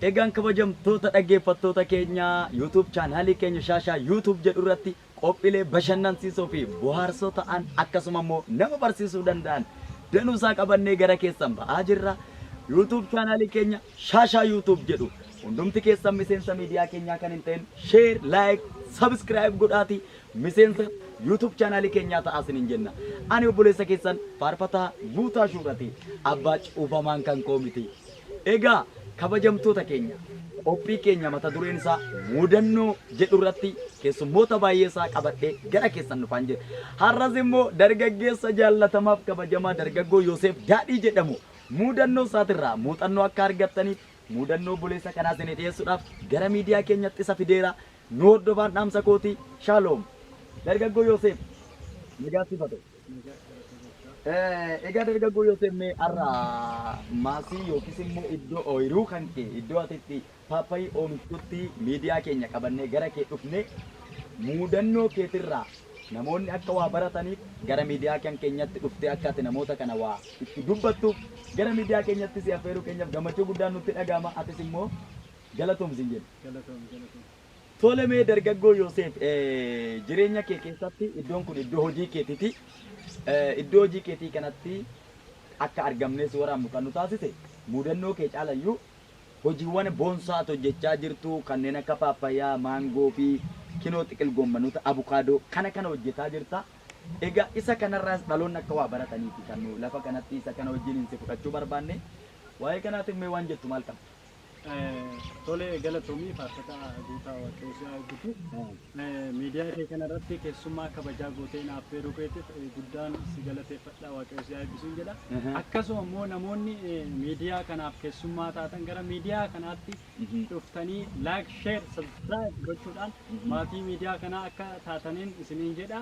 Egaan kabajamtoota dhaggeeffattoota keenya, YouTube chaanaalii keenya Shaashaa YouTube jedhu irratti qophiilee bashannansiisoo fi bohaarsoo ta'an, akkasuma immoo nama barsiisuu danda'an danuu isaa qabannee gara keessan ba'aa jirra. YouTube chaanaalii keenya Shaashaa YouTube jedhu hundumti keessan miseensa miidiyaa keenyaa kan hin ta'in share, like, subscribe godhaatii miseensa YouTube chaanaalii keenyaa ta'aa isiniin jenna. Ani obboleessa keessan Faarfataa Guutaa Shuurati, abbaa cuubamaan kan koo miti. Egaa kabajamtoota keenya, qophii keenya mata dureen isaa mudannoo jedhu irratti keessummoota baay'ee isaa qabadhee gara keessan dhufaan jira. Har'as immoo dargaggeessa jaallatamaaf kabajamaa dargaggoo Yoseef Daadhii jedhamu mudannoo isaatirraa muuxannoo akka argattaniif mudannoo obboleessa kanaa isinii dhiyeessuudhaaf gara miidiyaa keenyatti isa fideera. Nu hordofaan dhaamsa kooti. Shaaloom. Dargaggoo Yoseef, nagaa siif haa ta'u. Egaa dargaggoo Yoseef, mee har'a maasii yookiis immoo iddoo ooyiruu kan kee, iddoo ati itti paappayii oomishtutti miidiyaa keenya qabannee gara kee dhufne, muudannoo keetirraa namoonni akka waa barataniif gara miidiyaa kan keenyatti dhuftee akka ati namoota kana waa itti dubbattuuf gara miidiyaa keenyatti si affeeruu keenyaaf gammachuu guddaan nutti dhaga'ama. Atis immoo galatoom siin jenna. Galatoom, galatoom. Tole, mee dargaggoo Yoseef, jireenya kee keessatti iddoon kun iddoo hojii keetiiti. Iddoo hojii keetii kanatti akka argamnee si waraabnu kan nu taasise mudannoo kee caalayyuu hojiiwwan boonsaa ati hojjechaa jirtu kanneen akka paappaayyaa, maangoo fi kinoo xiqil goommanoota abukaadoo kana kana hojjetaa jirta. Egaa isa kanarraas dhaloonni akka waa barataniifi kan nu lafa kanatti isa kana wajjiniin si fudhachuu barbaanne. Waa'ee kanaatiif mee waan jettu maal qabda? Tole, galatoomii Faarfataa Guutaa, Waaqayyo si haa eebbisu. Miidiyaa kee kanarratti keessummaa kabajaa gootee naaf affeeruu keetiif guddaan si galateeffadha, Waaqayyo si haa eebbisuun jedha. Akkasuma immoo namoonni miidiyaa kanaaf keessummaa taatan gara miidiyaa kanaatti dhuftanii like, share, subscribe gochuudhaan maatii miidiyaa kanaa akka taataniin isiniin jedha.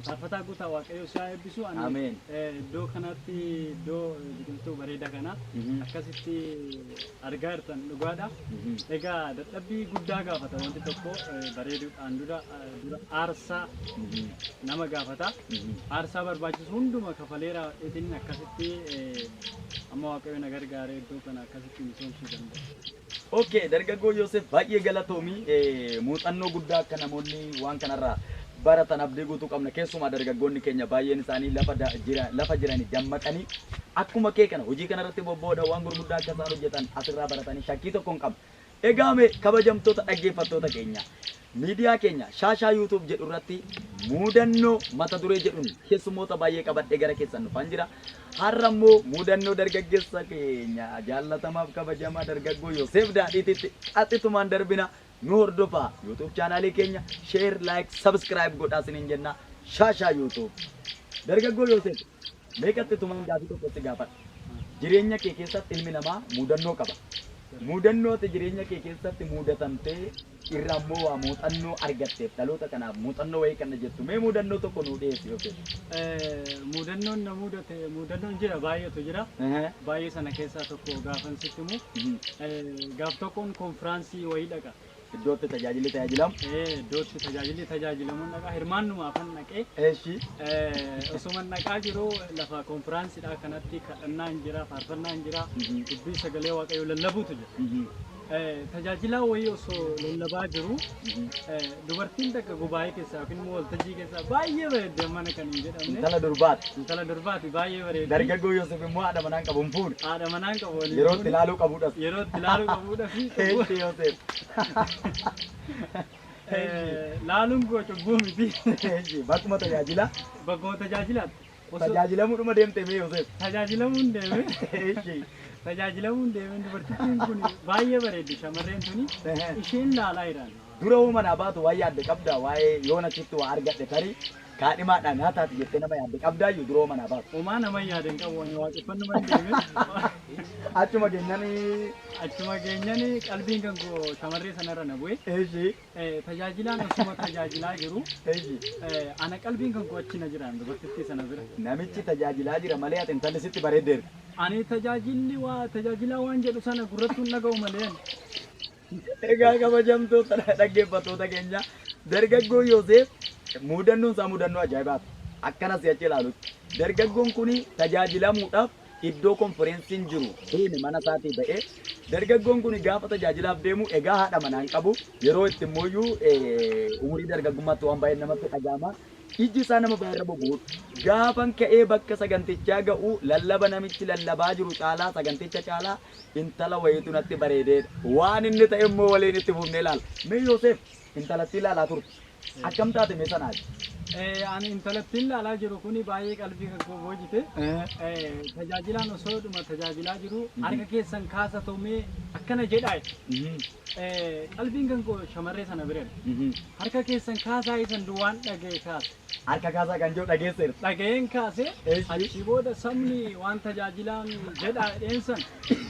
Faarfataa Guutaa, Waaqayyo si haa eebbisu. Ani Ameen. Iddoo kanatti, iddoo biqiltuu bareeda kana akkasitti argaa jirtan dhugaadha. Egaa dadhabbii guddaa gaafata, wanti tokko bareeduudhaan dura aarsaa nama gaafata. Aarsaa barbaachisu hunduma kafaleera itin akkasitti amma Waaqayyo na gargaaree iddoo kana akkasitti misoomsuu danda'a. Okay, dargaggoo Yoosef, baay'ee galatoomii. Muuxannoo guddaa akka namoonni waan kanarraa baratan abdii guutuu qabna. Keessumaa dargaggoonni keenya baay'een isaanii lafa da- jira, lafa jiranii dammaqanii akkuma kee kana hojii kanarratti bobba'uudhaan waan gurguddaa akka isaan hojjetan asirraa baratanii shakkii tokko hin qabnu. Egaa mee kabajamtoota dhaggeeffattoota keenya, miidiyaa keenya Shaashaa YouTube jedhu irratti muudannoo mata duree jedhuun keessummoota baay'ee qabadhee gara keessan dhufaan jira. Har'a immoo muudannoo dargaggeessa keenya jaallatamaaf kabajamaa dargaggoo Yoseef Daadhiititti qaxitumaan darbina. Nu hordofaa. YouTube chaanaalii keenya share, like, subscribe godhaa isiniin jenna. Shaashaa YouTube. Dargaggoo Yoseef, mee qaxxitumaan gaafii tokko si gaafadha. Jireenya kee keessatti ilmi namaa muudannoo qaba. Muudannoo ati jireenya kee keessatti muudatamtee irraa immoo waa muuxannoo argatteef dhaloota kanaaf muuxannoo wayii kana jettu, mee muudannoo tokko nuu dhiyeessi, Yoseef. Mudannoon na mudate, mudannoon jira, baay'eetu jira. Baay'ee sana keessaa tokko gaafan sitti himu, gaaf tokkoon konfiraansii wayii dhaqa. Iddootti tajaajilli tajaajilamu. Iddootti tajaajilli tajaajilamu dhaqa, hirmaannumaafan dhaqee. Osuma dhaqaa jiru lafa konfiraansiidhaa kanatti kadhannaan jira, faarfannaan jira, dubbii sagalee Waaqayyoo lallabuutu jira. Tajaajilaa wayii osoo lallabaa jiru dubartiin takka gubaa'ee keessaa yookiin immoo waltajjii keessaa baay'ee bareeddi mana kan hin jedhamne. Intala durbaati. Intala durbaati, baay'ee bareeddi. Dargaggoo Yoosef immoo haadha manaan qabu, hin fuune. Haadha manaan qabu waliin. Yeroo itti ilaaluu qabudhas. Yeroo itti ilaaluu qabuudha fi Eeshi, Yoosef. Laaluun koo cubbuu miti. Eeshi, bakkuma tajaajilaa. Bakkuma tajaajilaatti. Tajaajilamuudhuma deemte mee, Yoosef? Tajaajilamuun deeme. Eeshi. Tajaajilamuun deeme, dubartittiin kun baay'ee bareeddi, shamarreen tuni, isheen laalaa jiraan. Dura hoo manaa baatu waan yaadde qabdaa? Waa'ee yoon achitti waa argadhe tarii kaadhimaadhaan haa taati jettee nama yaadde qabdaayyuu dura hoo manaa baatu? Homaa nama yaade hin qabu, ani waaqeffannuma hin deeme. Achuma geenyanii. Achuma geenyanii qalbiin kan koo shamarree sanarra na bu'e. Tajaajilaan osuma tajaajilaa jiru ana qalbiin kan koo achi na jiraan dubartittii sana bira. Namichi tajaajilaa jira malee ati intalli sitti bareeddeerti. Ani tajaajilli waa tajaajilaa waan jedhu sana gurrattuun dhaga'u malee ani. Egaa kabajamtoota dhaggeeffattoota keenya, dargaggoo Yoseef mudannoon isaa mudannoo ajaa'ibaati. Akkana si'achi ilaalutti. Dargaggoon kun tajaajilamuudhaaf Iddoo konfereensiin jiru deeme mana isaatii ba'ee dargaggoon kun gaafa tajaajilaaf deemu egaa haadha manaa hin qabu. Yeroo itti immoo umurii dargaggummaatti waan baay'ee namatti dhaga'ama. Iji isaa nama baay'ee irra bobba'udha. Gaafan ka'ee bakka sagantichaa ga'u lallaba namichi lallabaa jiru caalaa saganticha caalaa intala wayiitu natti bareedeedha. Waan inni ta'e immoo waliin itti fufnee ilaalla. Mee Yoosef intalattii ilaalaa turte. Akkam taate mee sanaati? Ani intalattiin ilaalaa jiru kuni baay'ee qalbii kan koo boojite. Tajaajilaan osoo dhuma tajaajilaa jiru harka keessan kaasa tomee akkana jedhaa. Qalbiin kan koo shamarree sana bira. Harka keessan kaasaa isan duwwaan dhaga'e kaase. Harka kaasaa kan jiru dhageesseerta. Dhaga'een kaase achii booda sabni waan tajaajilaan jedhaa dheensan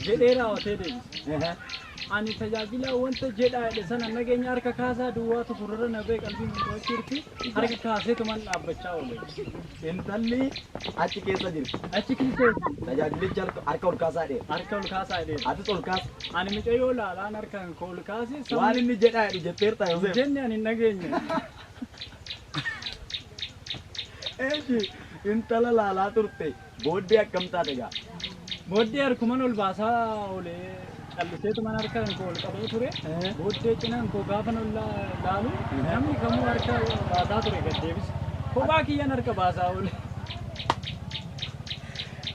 jedhee raawwatee deebise. Ani tajaajilaa wanta jedhaa jedhe sana nageenya harka kaasaa duwwaatu gurra na ba'e qalbiin kan koo achi jirti. Harka kaaseetuman dhaabbachaa oole. Intalli achi keessa jirti. Achi keessa Tajaajilichi harka ol kaasaa dheera. Harka ol kaasaa dheera. Atis ol kaasa. Ani mucayyoo laalaan harka koo ol kaase. Waan inni jedhaa jedhu jetteerta Yoosef. Jenne ani hin dhageenye. Eeshi intala laalaa turte booddee akkam taate gaa? Booddee harkuman ol baasaa oolee calliseetuman harka koo ol qabee ture. Booddee cinaan koo gaafan ol laalu namni kamuu harka baasaa ture gad deebise. Kophaa kiyyaan harka baasaa oole.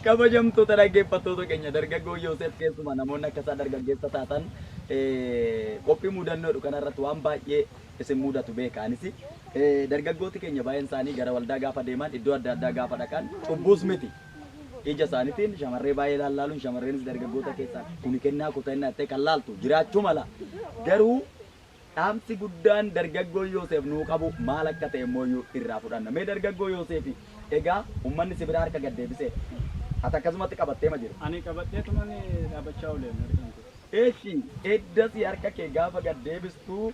Kabajamtoota dhaggeeffattoota keenya dargaggoo Yoosef keessumaa namoonni akka isaa dargaggeessa taatan qophii mudannoodhu kanarratti waan baay'ee isin mudatu beeka. Anis dargaggooti keenya baay'een isaanii gara waldaa gaafa deeman iddoo adda addaa gaafa dhaqan cubbuus miti. Ija isaaniitiin shamarree baay'ee laalaaluun shamarreenis dargaggoota keessaa kuni kennaa kutannaa ta'e kan laaltu jiraachuu mala. Garuu dhaamsi guddaan dargaggoo Yoosef nuu qabu maal akka ta'e immoo irraa fudhanna. Mee dargaggoo Yoosef egaa uummanni si biraa harka gad deebisee ati akkasumatti qabattee ma jiru? Ani qabadheetuman dhaabbachaa oole harkaan koo. Eeshi eddasi harka kee gaafa gad deebistuu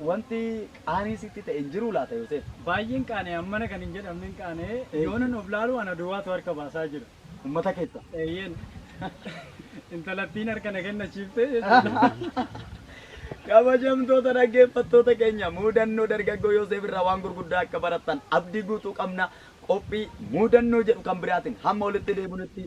wanti qaanii sitti ta'e hin jiru laata Yoosef? Baay'een qaanee ammana kan hin jedhamne hin qaanee yoonan of laalu ana duwwaatu harka baasaa jira. Uummata keessa. Eeyyeen. Intalattiin harka na kennachiiftee jechuudha. Kabajamtoota dhaggeeffattoota keenya mudannoo dargaggoo Yoosef irraa waan gurguddaa akka barattan abdii guutuu qabna. Qophii mudannoo jedhu kan biraatiin hamma walitti deebinutti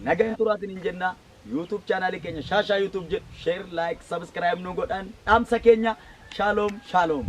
nagaan turaatiin hin jenna. YouTube chaanaalii keenya Shaashaa YouTube jedhu share, like, subscribe nu godhan dhaamsa keenya. Shalom, shalom.